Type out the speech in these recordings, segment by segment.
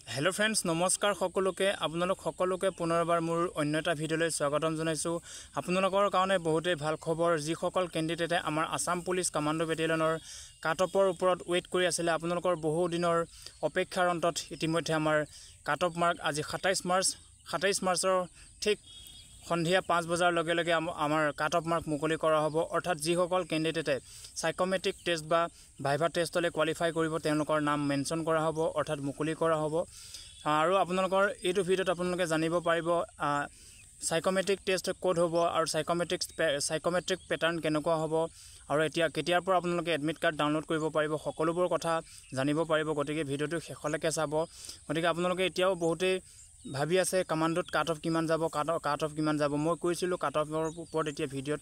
Hello' friends, নমস্কাৰ সকলোকে। আপোনালোক সকলোকে পুনৰবাৰ মোৰ অন্য এটা ভিডিঅ'লৈ স্বাগতম জনাইছোঁ। আপোনালোকৰ কাৰণে বহুতেই ভাল খবৰ। যিসকল কেণ্ডিডেটে আমাৰ আছাম পুলিচ কামাণ্ডো বেটেলিয়নৰ কাট অফৰ ওপৰত ৱেইট কৰি আছিলে, আপোনালোকৰ বহু দিনৰ অপেক্ষাৰ অন্তত ইতিমধ্যে আমাৰ কাট অফ মাৰ্ক আজি 27 মাৰ্চ, 27 মাৰ্চৰ ঠিক সন্ধিয়া 5 বজাৰ লগে লগে আমাৰ কাট অফ মাৰ্ক মুকলি কৰা হ'ব। অৰ্থাৎ যিসকল কেণ্ডিডেটে চাইক'মেট্ৰিক টেষ্ট বা ভাইভা টেষ্টলৈ কোৱালিফাই কৰিব, তেওঁলোকৰ নাম মেনশ্যন কৰা হ'ব, অৰ্থাৎ মুকলি কৰা হ'ব। আৰু আপোনালোকৰ এইটো ভিডিঅ'ত আপোনালোকে জানিব পাৰিব চাইক'মেট্ৰিক টেষ্ট ক'ত হ'ব আৰু চাইক'মেট্ৰিক পেটাৰ্ণ কেনেকুৱা হ'ব আৰু এতিয়া কেতিয়াৰ পৰা আপোনালোকে এডমিট কাৰ্ড ডাউনলোড কৰিব পাৰিব, সকলোবোৰ কথা জানিব পাৰিব। গতিকে ভিডিঅ'টো শেষলৈকে চাব। গতিকে আপোনালোকে এতিয়াও বহুতেই ভাবি আছে, কামাণ্ডোত কাট অফ কিমান যাব, কাট অফ কিমান যাব। মই কৈছিলোঁ, কাট অফৰ ওপৰত এতিয়া ভিডিঅ'ত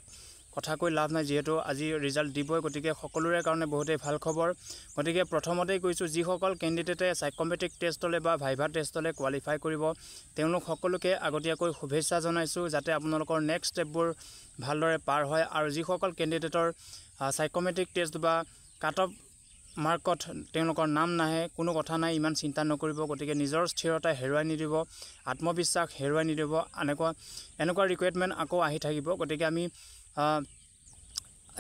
কথা কৈ লাভ নাই, যিহেতু আজি ৰিজাল্ট দিবই। গতিকে সকলোৰে কাৰণে বহুতেই ভাল খবৰ। গতিকে প্ৰথমতেই কৈছোঁ, যিসকল কেণ্ডিডেটে চাইক'মেট্ৰিক টেষ্টলৈ বা ভাইভা টেষ্টলৈ কোৱালিফাই কৰিব, তেওঁলোক সকলোকে আগতীয়াকৈ শুভেচ্ছা জনাইছোঁ, যাতে আপোনালোকৰ নেক্সট ষ্টেপবোৰ ভালদৰে পাৰ হয়। আৰু যিসকল কেণ্ডিডেটৰ চাইক'মেট্ৰিক টেষ্ট বা কাট অফ মাৰ্কত তেওঁলোকৰ নাম নাহে, কোনো কথা নাই, ইমান চিন্তা নকৰিব। গতিকে নিজৰ স্থিৰতা হেৰুৱাই নিদিব, আত্মবিশ্বাস হেৰুৱাই নিদিব। এনেকুৱা এনেকুৱা ৰিক্ৰুইটমেণ্ট আকৌ আহি থাকিব। গতিকে আমি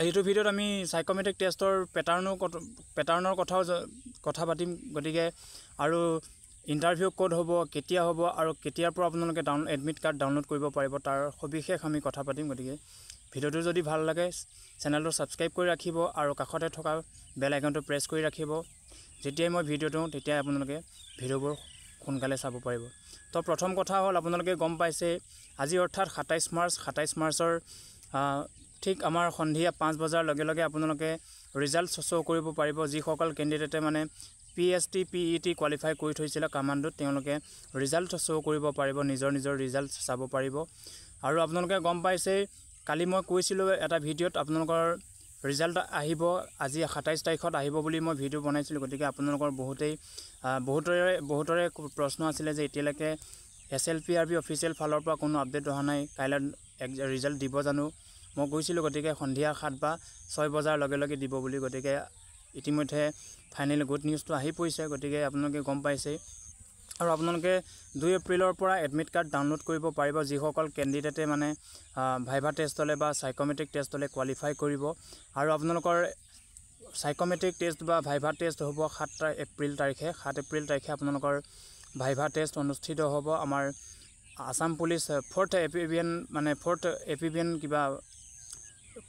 এইটো ভিডিঅ'ত আমি চাইক'মেট্ৰিক টেষ্টৰ পেটাৰ্ণৰ কথাও কথা পাতিম। গতিকে আৰু ইণ্টাৰভিউ ক'ত হ'ব, কেতিয়া হ'ব আৰু কেতিয়াৰ পৰা আপোনালোকে এডমিট কাৰ্ড ডাউনলোড কৰিব পাৰিব, তাৰ সবিশেষ আমি কথা পাতিম। গতিকে ভিডিঅ'টো যদি ভাল লাগে, চেনেলটো ছাবস্ক্ৰাইব কৰি ৰাখিব আৰু কাষতে থকা বেল আইকনটো প্ৰেছ কৰি ৰাখিব। যেতিয়াই মই ভিডিঅ' দিওঁ, তেতিয়াই আপোনালোকে ভিডিঅ'বোৰ সোনকালে চাব পাৰিব। তো প্ৰথম কথা হ'ল, আপোনালোকে গম পাইছে, আজি অৰ্থাৎ 27 মাৰ্চ, 27 মাৰ্চৰ ঠিক আমাৰ সন্ধিয়া 5 বজাৰ লগে লগে আপোনালোকে ৰিজাল্ট শ্ব' কৰিব পাৰিব। যিসকল কেণ্ডিডেটে মানে পিএছটি, পিইটি কোৱালিফাই কৰি থৈছিলে কামাণ্ডোত, তেওঁলোকে ৰিজাল্ট শ্ব' কৰিব পাৰিব, নিজৰ নিজৰ ৰিজাল্ট চাব পাৰিব। আৰু আপোনালোকে গম পাইছেই, কালি মই কৈছিলোঁ এটা ভিডিঅ'ত, আপোনালোকৰ ৰিজাল্ট আহিব, আজি 27 তাৰিখত আহিব বুলি মই ভিডিঅ' বনাইছিলোঁ। গতিকে আপোনালোকৰ বহুতেই বহুতৰে বহুতৰে প্ৰশ্ন আছিলে যে এতিয়ালৈকে এছএলপিআৰবি অফিচিয়েল ফালৰ পৰা কোনো আপডেট অহা নাই, কাইলৈ ৰিজাল্ট দিব জানো? মই কৈছিলোঁ, গতিকে সন্ধিয়া 7 বা 6 বজাৰ লগে লগে দিব বুলি। গতিকে ইতিমধ্যে ফাইনেলি গুড নিউজটো আহি পৰিছে। গতিকে আপোনালোকে গম পাইছেই। আৰু আপোনালোকে 2 এপ্ৰিলৰ পৰা এডমিট কাৰ্ড ডাউনলোড কৰিব পাৰিব, যিসকল কেণ্ডিডেটে মানে ভাইভা টেষ্টলৈ বা চাইক'মেট্ৰিক টেষ্টলৈ কোৱালিফাই কৰিব। আৰু আপোনালোকৰ চাইক'মেট্ৰিক টেষ্ট বা ভাইভা টেষ্ট হ'ব 7 এপ্ৰিল তাৰিখে। 7 এপ্ৰিল তাৰিখে আপোনালোকৰ ভাইভা টেষ্ট অনুষ্ঠিত হ'ব আমাৰ আছাম পুলিচ ফ'ৰ্থ এপিবিএন, মানে ফ'ৰ্থ এপিবিএন কিবা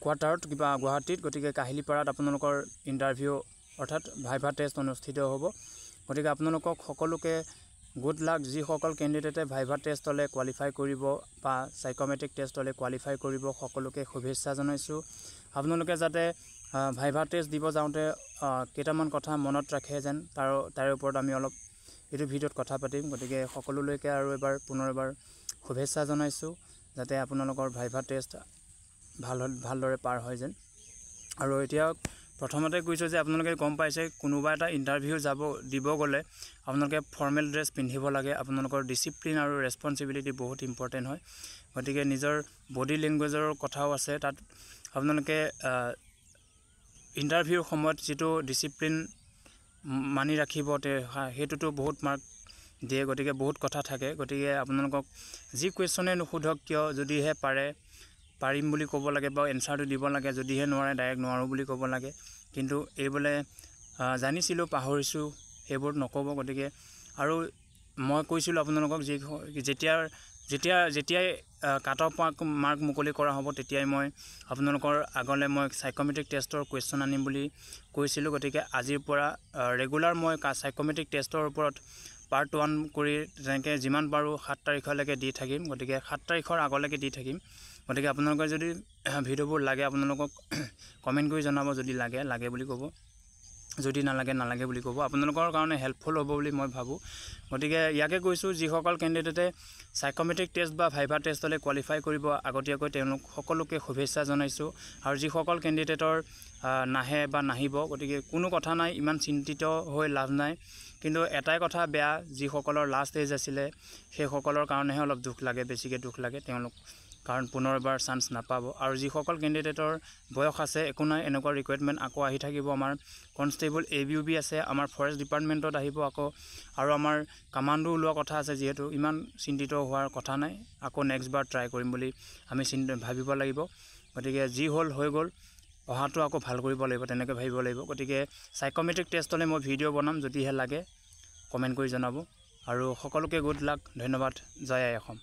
কোৱাৰ্টাৰত, কিবা গুৱাহাটীত। গতিকে কাহিলীপাৰাত আপোনালোকৰ ইণ্টাৰভিউ অৰ্থাৎ ভাইভা টেষ্ট অনুষ্ঠিত হ'ব। গতিকে আপোনালোকক সকলোকে গুড লাক। যিসকল কেণ্ডিডেটে ভাইভা টেষ্টলৈ কোৱালিফাই কৰিব বা চাইক'মেট্ৰিক টেষ্টলৈ কোৱালিফাই কৰিব, সকলোকে শুভেচ্ছা জনাইছোঁ। আপোনালোকে যাতে ভাইভা টেষ্ট দিব যাওঁতে কেইটামান কথা মনত ৰাখে যেন, তাৰে ওপৰত আমি অলপ এইটো ভিডিঅ'ত কথা পাতিম। গতিকে সকলোলৈকে আৰু এবাৰ পুনৰ এবাৰ শুভেচ্ছা জনাইছোঁ, যাতে আপোনালোকৰ ভাইভা টেষ্ট ভালদৰে পাৰ হয় যেন। আৰু এতিয়া প্ৰথমতে কৈছোঁ যে আপোনালোকে গম পাইছে, কোনোবা এটা ইণ্টাৰভিউ দিব গ'লে আপোনালোকে ফৰ্মেল ড্ৰেছ পিন্ধিব লাগে। আপোনালোকৰ ডিচিপ্লিন আৰু ৰেচপনচিবিলিটি বহুত ইম্পৰ্টেণ্ট হয়। গতিকে নিজৰ বডি লেংগুৱেজৰ কথাও আছে তাত। আপোনালোকে ইণ্টাৰভিউৰ সময়ত যিটো ডিচিপ্লিন মানি ৰাখিব, সেইটোতো বহুত মাৰ্ক দিয়ে। গতিকে বহুত কথা থাকে। গতিকে আপোনালোকক যি কুৱেশ্যনে নুসুধক কিয়, যদিহে পাৰে পাৰিম বুলি ক'ব লাগে বা এনচাৰটো দিব লাগে। যদিহে নোৱাৰে, ডাইৰেক্ট নোৱাৰোঁ বুলি ক'ব লাগে। কিন্তু এই বোলে জানিছিলোঁ, পাহৰিছোঁ, সেইবোৰ নক'ব। গতিকে আৰু মই কৈছিলোঁ আপোনালোকক, যি যেতিয়া যেতিয়া যেতিয়াই কাট অফ মাৰ্ক মুকলি কৰা হ'ব, তেতিয়াই মই আপোনালোকৰ আগলৈ মই চাইক'মেট্ৰিক টেষ্টৰ কুৱেশ্যন আনিম বুলি কৈছিলোঁ। গতিকে আজিৰ পৰা ৰেগুলাৰ মই চাইক'মেট্ৰিক টেষ্টৰ ওপৰত পাৰ্ট 1 কৰি তেনেকৈ যিমান পাৰোঁ 7 তাৰিখলৈকে দি থাকিম। গতিকে 7 তাৰিখৰ আগলৈকে দি থাকিম। গতিকে আপোনালোকে যদি ভিডিঅ'বোৰ লাগে, আপোনালোকক কমেণ্ট কৰি জনাব। যদি লাগে, লাগে বুলি ক'ব, যদি নালাগে, নালাগে বুলি ক'ব। আপোনালোকৰ কাৰণে হেল্পফুল হ'ব বুলি মই ভাবোঁ। গতিকে ইয়াকে কৈছোঁ, যিসকল কেণ্ডিডেটে চাইক'মেট্ৰিক টেষ্ট বা ভাইভা টেষ্টলৈ কোৱালিফাই কৰিব, আগতীয়াকৈ তেওঁলোক সকলোকে শুভেচ্ছা জনাইছোঁ। আৰু যিসকল কেণ্ডিডেটৰ নাহে বা নাহিব, গতিকে কোনো কথা নাই, ইমান চিন্তিত হৈ লাভ নাই। কিন্তু এটাই কথা বেয়া, যিসকলৰ লাষ্ট এজ আছিলে, সেইসকলৰ কাৰণেহে অলপ দুখ লাগে, বেছিকৈ দুখ লাগে। তেওঁলোক কাৰণ পুনৰ এবাৰ চান্স নাপাব। আৰু যিসকল কেণ্ডিডেটৰ বয়স আছে, একো নাই, এনেকুৱা ৰিক্ৰুইটমেণ্ট আকৌ আহি থাকিব। আমাৰ constable A B, U B আছে, আমাৰ ফৰেষ্ট ডিপাৰ্টমেণ্টত আহিব আকৌ, আৰু আমাৰ কামাণ্ডো ওলোৱা কথা আছে। যিহেতু ইমান চিন্তিত হোৱাৰ কথা নাই, আকৌ নেক্সট বাৰ ট্ৰাই কৰিম বুলি আমি চিন্তা ভাবিব লাগিব। গতিকে যি হ'ল হৈ গ'ল, অহাটো আকৌ ভাল কৰিব লাগিব, তেনেকৈ ভাবিব লাগিব। গতিকে চাইক'মেট্ৰিক টেষ্টলৈ মই ভিডিঅ' বনাম, যদিহে লাগে কমেণ্ট কৰি জনাব। আৰু সকলোকে গুড লাক, ধন্যবাদ, জয় আই অসম।